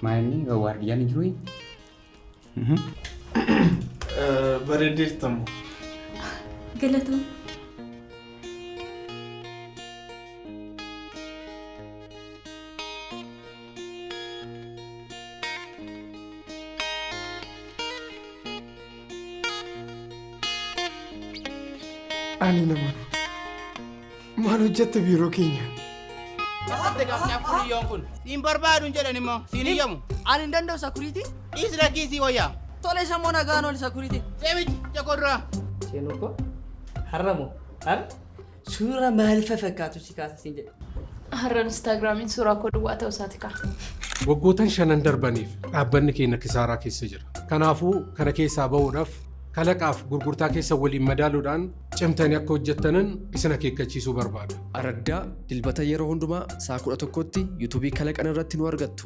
Maal inni waardiyyaan hin jiruu? Bareedeertamu. Galatoom. Ani nama maal hojjetta biiroo keenya? Asirratti gaaffiin furiyyoon kun siin barbaadu hin jedhan immoo siin iyyamu. Ani hin danda'u sakuriitii. Dhiisi lakkii sii wayyaa. Tole sammoo nagaan oli sakuriitii. Seemichi jakoo duraa. Seenuu koo har'a moo har'a suura maal fakkaatu si kaasa siin jedhe. Har'a Instaagiraamiin suuraa koo duwwaa ta'uu isaati ka'a. Waggootan shanan darbaniif dhaabbanni keenya kisaaraa keessa jira. Kanaafuu kana keessaa ba'uudhaaf kalaqaaf gurgurtaa keessa waliin madaaluudhaan cimtanii akka hojjettanan isin akeekkachiisuu barbaada. Araddaa Dilbata yeroo hundumaa sa'a 11tti yuutuubii Kalaqan irratti nu argattu.